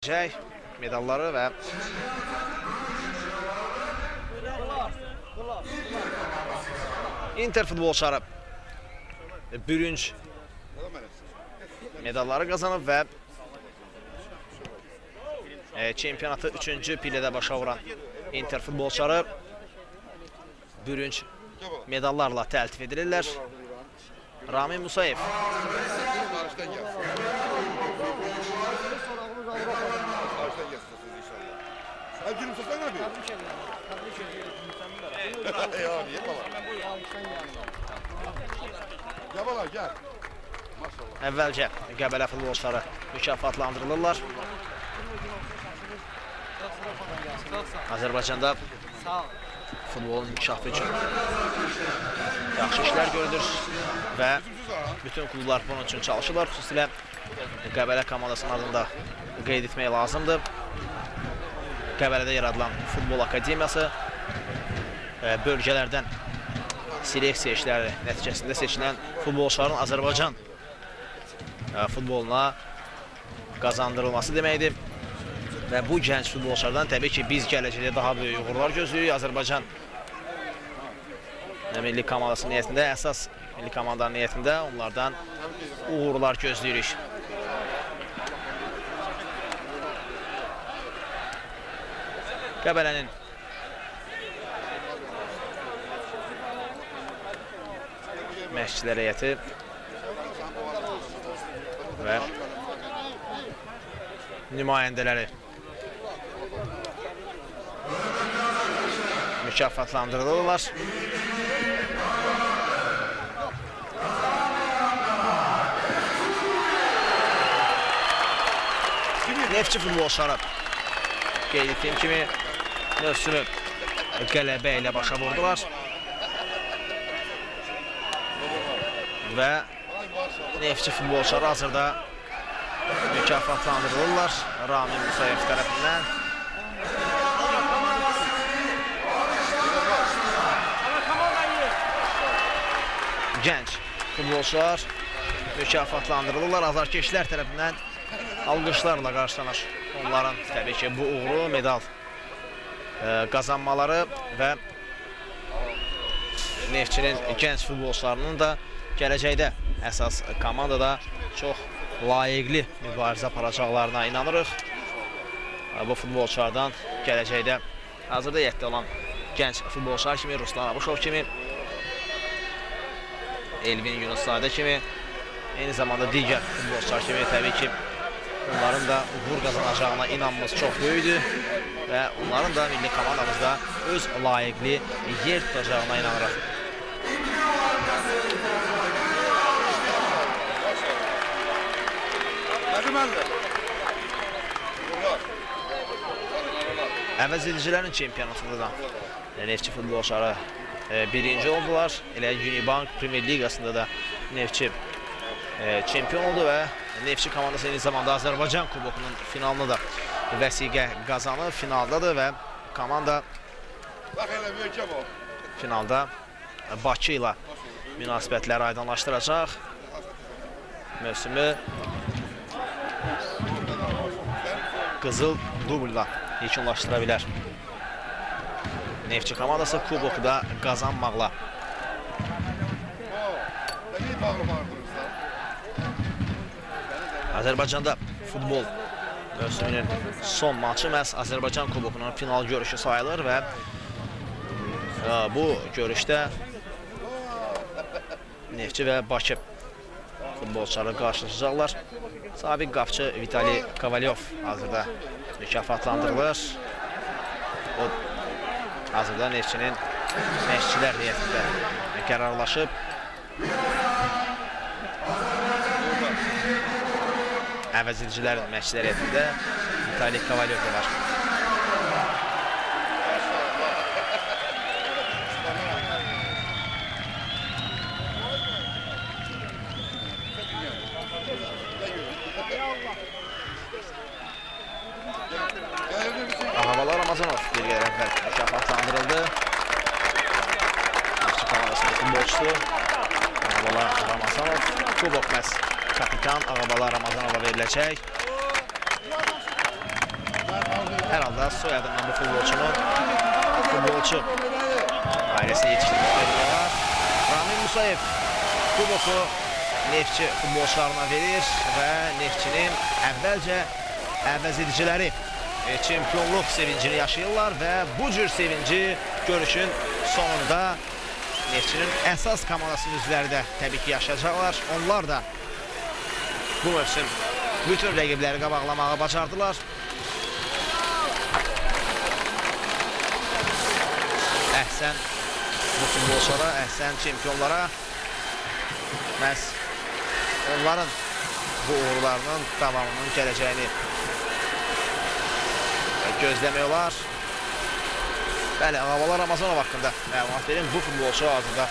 ediləcək medalları və Inter futbolçuları bürünc medalları qazanıb və çempionatı 3-cü pillədə başa vuran Inter futbolçuları bürünc medallarla təltif edilirlər. Ramin Musayev. Əvvəlcə Qəbələ futbolçuları mükafatlandırılırlar. Azərbaycanda futbolun inkişafı üçün yaxşı işlər görülür və bütün klublar bunun üçün çalışırlar. Xüsusilə Qəbələ komandasının adını da qeyd etmək lazımdır. Qəbələdə yaradılan Futbol Akademiyası bölgələrdən seleksiya işləri nəticəsində seçilən futbolçuların Azərbaycan futboluna qazandırılması deməkdir. Və bu gənc futbolçulardan təbii ki, biz gələcəkdə daha böyük uğurlar gözləyirik. Azərbaycan milli komandasının niyyətində, əsas milli komandanın niyyətində onlardan uğurlar gözləyirik. Qəbələnin məşqçilər heyəti və nümayəndələri mükafatlandırılırlar. Neftçi futbolçuları qeyd etdiyim kimi mövsümü qələbə ilə başa vurdular və Neftçi futbolçuları hazırda mükafatlandırılırlar Ramin Musayev tərəfindən. Gənc futbolçular mükafatlandırılırlar. Azarkeşlər tərəfindən alqışlarla qarşılanır onların təbii ki, bu uğuru, medal qazanmaları və Neftçinin gənc futbolçularının da gələcəkdə əsas komandada çox layiqli mübarizə aparacaqlarına inanırıq. Bu futbolçulardan gələcəkdə hazırda heyətdə olan gənc futbolçular kimi, Ruslan Abuşov kimi, Elvin Yunuszadə kimi, eyni zamanda digər futbolçular kimi təbii ki, onların da uğur qazanacağına inanmamız çox böyükdür və onların da milli komandamızda öz layiqli yer tutacağına inanırıq. Əvəz edicilərin çempionatında da Neftçi futbolçuları birinci oldular. Elə Unibank Premier Liqasında da Neftçi çempion oldu və Neftçi komandası eyni zamanda Azərbaycan Kubokunun finalını da vəsiqə qazanır. Finaldadır və komanda finalda Bakı ilə münasibətləri aydınlaşdıracaq. Mövsümü qızıl dublla yekunlaşdıra bilər. Neftçi komandası kuboku da qazanmaqla. Azərbaycanda futbol mövsümünün son maçı məhz Azərbaycan kubokunun final görüşü sayılır və bu görüşdə Neftçi və Bakı futbolçuları qarşılaşacaqlar. Sabiq qapçı Vitali Kovalyov hazırda mükafatlandırılır. O hazırda Neftçinin məşqçilər heyətində qərarlaşıb. Əvəzedicilərin məşqçilər heyətində Vitali Kovalyov da var. Ağabala Ramazanov bir qədər əvvəl mükafatlandırıldı. Neftçi komandasının futbolçusu Ağabala Ramazanov. Kubok məhz kapitan Ağabala Ramazanova veriləcək. Hazırda soyadından bu futbolçunun futbolçu ailesini yetiştirmek. Ramin Musayev kuboku Neftçi futbolçularına verir və Neftçinin əvvəlcə əvəzediciləri çempionluq sevincini yaşayırlar və bu cür sevinci görüşün sonunda Neftçinin əsas komandasının üzvləri də təbii ki yaşayacaqlar. Onlar da bu mövsüm bütün rəqibləri qabaqlamağı bacardılar. Əhsən bu futbolçulara, əhsən çempionlara. Məhz onların bu uğurlarının davamının gələcəyini gözləmək olar. Bəli, Ağabala Ramazanov haqqında məlumat verim. Bu futbolçu hazırda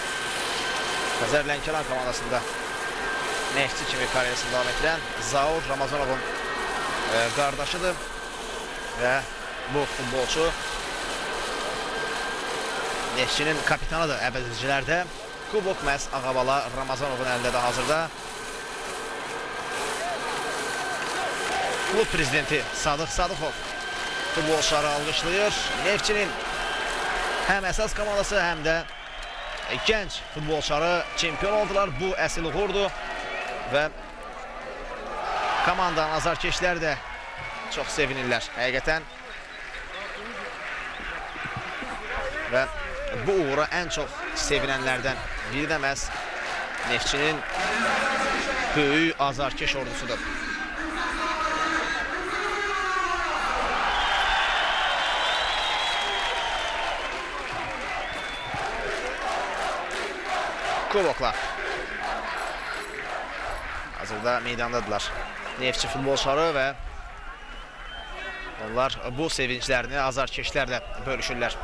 Xəzər Lənkəran komandasında məşqçi kimi karyerasını davam etdirən Zaur Ramazanovun qardaşıdır və bu futbolçu Neftçinin kapitanıdır əvəzedicilərdə. Kubok məhz Ağabala Ramazanovun əlindədir hazırda. Klub prezidenti Sadıq Sadıqov futbolçuları alqışlayır. Neftçinin həm əsas komandası, həm də gənc futbolçuları çempion oldular. Bu əsl uğurdur və komandanın azarkeşləri də çox sevinirlər həqiqətən. Və bu uğura ən çox sevinənlərdən biri də məhz Neftçinin böyük azarkeş ordusudur. Kubokla hazırda meydandadırlar Neftçi futbolçuları və onlar bu sevinclərini azarkeşlərlə bölüşürlər.